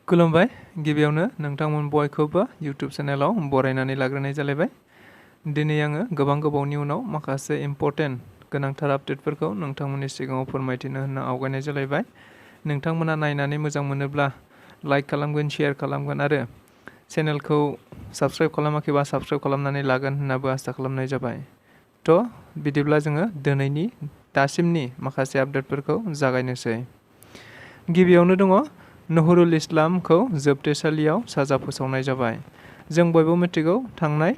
खुलुमबाय गिबियावनो नोंथांमोन बयखौबो YouTube चेनेलाव बरायनानै लाग्रोनाय जालायबाय। दिनै आङो गोबावनि उनाव माखासे इम्पोर्टेन्ट गोनांथार आपडेटफोरखौ नोंथांमोननि सिगाङाव फोरमायथिनो होनना आवगायनाय जालायबाय। नोंथांमोना नायनानै मोजां मोनोब्ला लाइक खालामगोन, शेयार खालामगोन आरो चेनेलखौ साबस्क्राइब खालामाखैबा साबस्क्राइब खालामनानै लागोन होननाबो आसा खालामनाय जाबाय। बिदिब्ला जोङो दिनैनि दासिमनि माखासे आपडेटफोरखौ जागायनोसै। गिबियावनो दङ नहरुल इस्लामखौ जोबथेसालियाव साजा फोसावनाय जाबाय। जों बयबो मिथिगौ थांनाय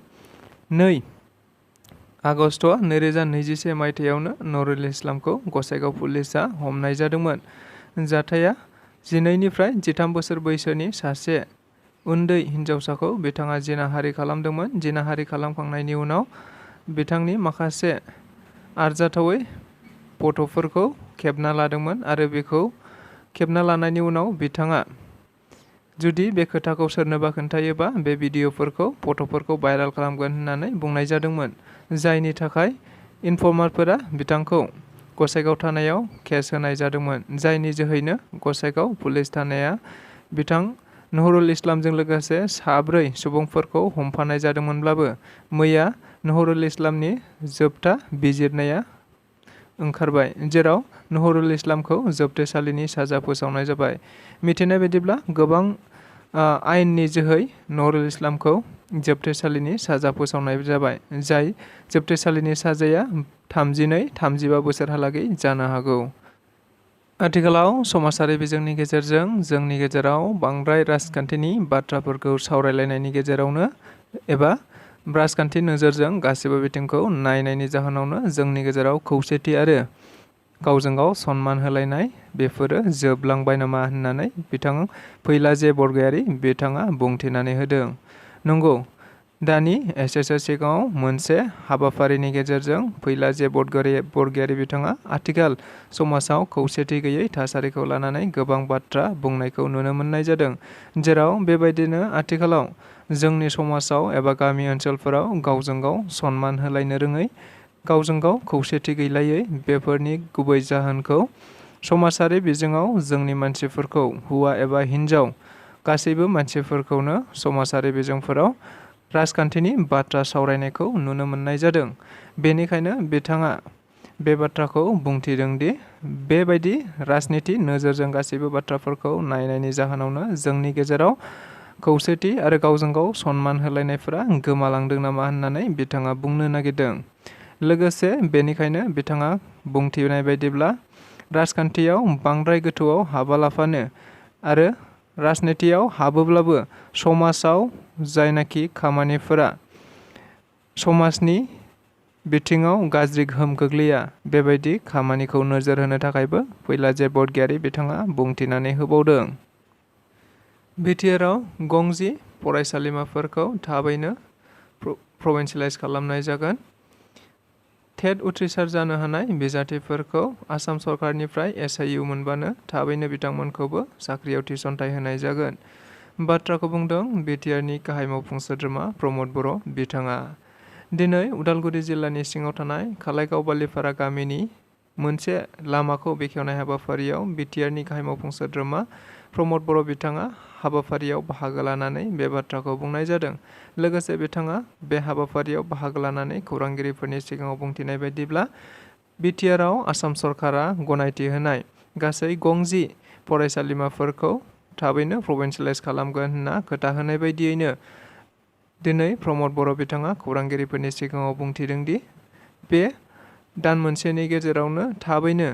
2 आगस्ट 2021 मायथाइयावनो नहरुल इस्लामखौ गसाइगाव पुलिसआ हमनाय जादोंमोन। जाथाया 12 निफ्राय 13 बोसोर बैसोनि सासे उन्दै हिन्जावसाखौ बिथाङा जिनाहारि खालामदोंमोन। जिनाहारि खालामखांनायनि उनाव बिथांनि माखासे आरजाथावै फट'फोरखौ खेबना लादोंमोन आरो बेखौ खेबना लानायनि उनाव बिथाङा जुदि बे खोथाखौ सोरनोबा खोन्थायोबा बे भिडिअफोरखौ फट'फोरखौ भाइरेल खालामगोन होननानै बुंनाय जादोंमोन। जायनि थाखाय इनफर्मारफोरा बिथांखौ गसाइगाव थानायाव केस होनाय जादोंमोन। जायनि जोहैनो गसाइगाव पुलिस थानाया बिथां नहरुल इस्लामजों लोगोसे 4 सुबुंफोरखौ हमफानाय जादोंमोनब्लाबो मैया नहरुल इस्लामनि जोबथा बिजिरनाया ओंखारबाय, जेराव नहरुल इस्लामखौ जोबथेसालिनि साजा फोसावनाय जाबाय। मिथिनाय बायदिब्ला गोबां आयेननि जोहै नहरुल इस्लामखौ जोबथेसालिनि साजा फोसावनाय जाबाय। जाय जोबथेसालिनि साजाया 32-35 बोसोरहालागै जानो हागौ। आथिखालाव समाजारि बिजोंनि गेजेरजों जोंनि गेजेराव बांद्राय राजखान्थिनि बाथ्राफोरखौ सावरायलायनायनि गेजेरावनो एबा राजखान्थि नोजोरजों गासिबो बिथिंखौ नायनायनि जाहोनावनो जोंनि गेजेराव खौसेथि आरो गावजों गाव सनमान होलायनाय बेफोरो जोबलांबाय नामा होननानै बिथां फैलाजे बरगयारी बिथाङा बुंथिनानै होदों। नंगौ, दानि एसे सिगाङाव मोनसे हाबाफारिनि गेजेरजों फैलाजे बरगयारी बिथाङा आथिखाल समाजाव खौसेथि गैयै थासारिखौ लानानै गोबां बाथ्रा बुंनायखौ नुनो मोननाय जादों। जेराव बेबायदिनो आथिखालाव जोंनि समाजाव एबा गामि ओनसोलफोराव गावजों गाव सनमान होलायनो रोङै, गावजों गाव खौसेथि गैलायै बेफोरनि गुबै जाहोनखौ समाजारि बिजोङाव जोंनि मानसिफोरखौ हौवा एबा हिन्जाव गासैबो मानसिफोरखौनो समाजारि बिजोंफोराव राजखान्थिनि बाथ्रा सावरायनायखौ नुनो मोननाय जादों। बेनिखायनो बिथाङा बे बाथ्राखौ बुंथिदों दि बेबायदि राजनिथि नोजोरजों गासैबो बाथ्राफोरखौ नायनायनि जाहोनावनो जोंनि गेजेराव खौसेथि आरो गावजों गाव सनमान होलायनायफोरा गोमालांदों नामा होननानै बिथाङा बुंनो नागिरदों। लोगोसे बेनिखायनो बिथाङा बुंथिनाय बायदिब्ला राजखान्थियाव बांद्राय गोथौआव हाबालाफानो आरो राजनितियाव हाबोब्लाबो समाजाव जायनाखि खामानिफोरा समाजनि बिथिङाव गाज्रि गोहोम गोग्लैया, बेबायदि खामानिखौ नोजोर होनो थाखायबो फैलाजे बरगयारी बिथाङा बुंथिनानै होबावदों। बिटिआरआव गंजि फरायसालिमाफोरखौ थाबैनो प्रभिन्सियेलाइज खालामनाय जागोन। टेट उथ्रिसार जानो हानाय बिजाथिफोरखौ आसाम सरकारनिफ्राय SIU मोनबानो थाबैनो बिथांमोनखौबो साख्रियाव थिसनथाइ होनाय जागोन। बाथ्राखौ बुंदों बिटिआरनि गाहाय मावफुं सोद्रोमा प्रमद बर' बिथाङा। दिनै उदालगुरि जिल्लानि सिङाव थानाय खालाइगाव बालिपारा गामिनि मोनसे लामाखौ बेखेवनाय हाबाफारियाव बिटिआरनि गाहाय मावफुं सोद्रोमा प्रमद बर' बिथाङा हाबाफारियाव बाहागो लानानै बे बाथ्राखौ बुंनाय जादों। लोगोसे बिथाङा बे हाबाफारियाव बाहागो लानानै खौरांगिरिफोरनि सिगाङाव बुंथिनाय बायदिब्ला बिटिआरआव आसाम सरकारा गनायथि होनाय गासै गंजि फरायसालिमाफोरखौ थाबैनो प्रभिन्सियेलाइज खालामगोन होनना खोथा होनाय बायदियैनो दिनै प्रमद बर' बिथाङा खौरांगिरिफोरनि सिगाङाव बुंथिदों दि बे दान मोनसेनि गेजेरावनो थाबैनो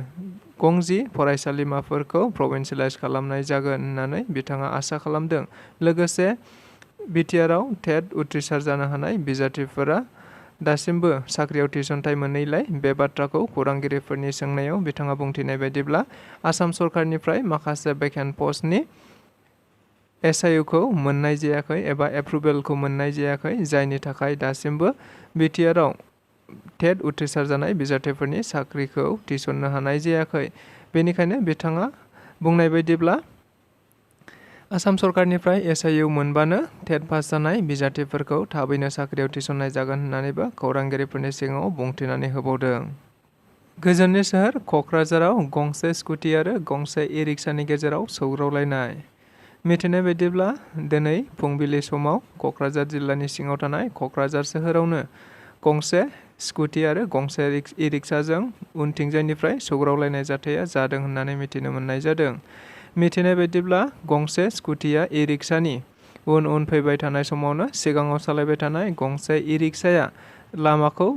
गंजि फरायसालिमाफोरखौ प्रभिन्सियेलाइज खालामनाय जागोन होननानै बिथाङा आसा खालामदों। लोगोसे बिटिआरआव टेट उथ्रिसार जानो हानाय बिजाथिफोरा दासिमबो साख्रियाव थिसनथाइ मोनैलाय बे बाथ्राखौ खौरांगिरिफोरनि सोंनायाव बिथाङा बुंथिनाय बायदिब्ला आसाम सरकारनिफ्राय माखासे भेकेन्ट पस्टनि SIUखौ मोननाय जायाखै एबा एप्रुभेलखौ मोननाय जायाखै, जायनि थाखाय दासिमबो बिटिआरआव टेट उथ्रिसार जानाय बिजाथिफोरनि साख्रिखौ थिसननो हानाय जायाखै। बेनिखायनो बिथाङा बुंनाय बायदिब्ला आसाम सरकारनिफ्राय SIU मोनबानो टेट पास जानाय बिजाथिफोरखौ थाबैनो साख्रियाव थिसननाय जागोन होननानैबो खौरांगिरिफोरनि सिगाङाव बुंथिनानै होबावदों। गोजोननि सोहोर क'क्राझाराव गंसे स्कुटि आरो गंसे इ-रिक्सानि गेजेराव सौग्रावलायनाय। मिथिनाय बायदिब्ला दिनै फुंबिलि समाव क'क्राझार जिल्लानि सिङाव थानाय क'क्राझार सोहोरावनो गंसे स्कुटि आरो गंसे इ-रिक्साजों उनथिंजायनिफ्राय सौग्रावलायनाय जाथाया जादों होननानै मिथिनो मोननाय जादों। मिथिनाय बायदिब्ला गंसे स्कुटिया इ-रिक्सानि उन उन फैबाय थानाय समावनो सिगाङाव सालायबाय थानाय गंसे इ-रिक्साया लामाखौ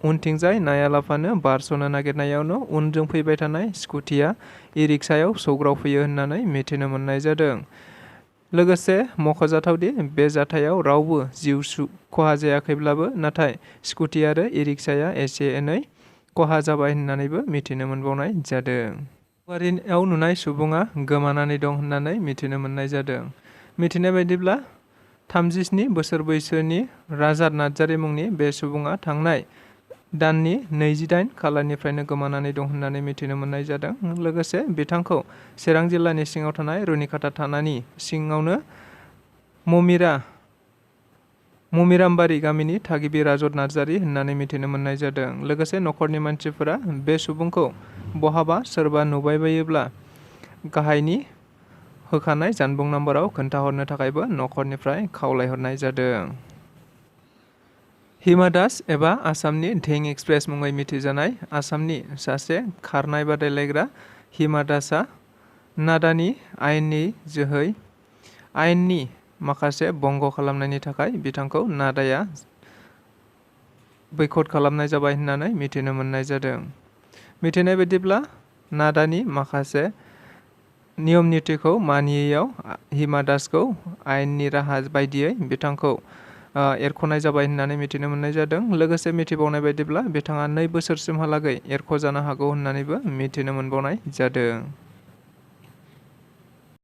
उनथिंजाय नायालाफानो बारस'नो नागिरनायावनो उनजों फैबाय थानाय स्कुटिया इ-रिक्सायाव सौग्रावफैयो होननानै मिथिनो मोननाय जादों। लोगोसे मख'जाथावदि बे जाथायाव रावबो जिउ खहा जायाखैब्लाबो नाथाय स्कुटि आरो इ-रिक्साया एसे एनै खहा जाबाय होननानैबो मिथिनो मोनबावनाय जादों। सावगारियाव नुनाय सुबुङा गोमानानै दं होननानै मिथिनो मोननाय जादों। मिथिनाय बायदिब्ला 37 बोसोर बैसोनि राजाद नार्जारी मुंनि बे सुबुङा थांनाय दाननि 28 खालारनिफ्रायनो गोमानानै दं होननानै मिथिनो मोननाय जादों। लोगोसे बिथांखौ चिरां जिल्लानि सिङाव थानाय रुनिखाता थानानि सिङावनो ममिरामबारि गामिनि थागिबि राजद नार्जारी होननानै मिथिनो मोननाय जादों। लोगोसे न'खरनि मानसिफोरा बे सुबुंखौ बहाबा सोरबा नुबायबायोब्ला गाहायनि होखानाय जानबुं नाम्बाराव खोन्थाहरनो थाखायबो न'खरनिफ्राय खावलायहरनाय जादों। हिमा दास एबा आसामनि धिं एक्सप्रेस मुङै मिथिजानाय आसामनि सासे खारनाय बादायलायग्रा हिमा दासआ नाडानि आयेननि जोहै आयेननि माखासे बंग खालामनायनि थाखाय बिथांखौ नाडाया बैकट खालामनाय जाबाय होननानै मिथिनो मोननाय जादों। मिथिनाय बायदिब्ला नाडानि माखासे नियम नितिखौ मानियैयाव हिमा दासखौ आयेननि राहा बायदियै बिथांखौ एरख'नाय जाबाय होननानै मिथिनो मोननाय जादों। लोगोसे मिथिबावनाय बायदिब्ला बिथाङा 2 बोसोरसिमहालागै एरख'जानो हागौ होननानैबो मिथिनो मोनबावनाय जादों।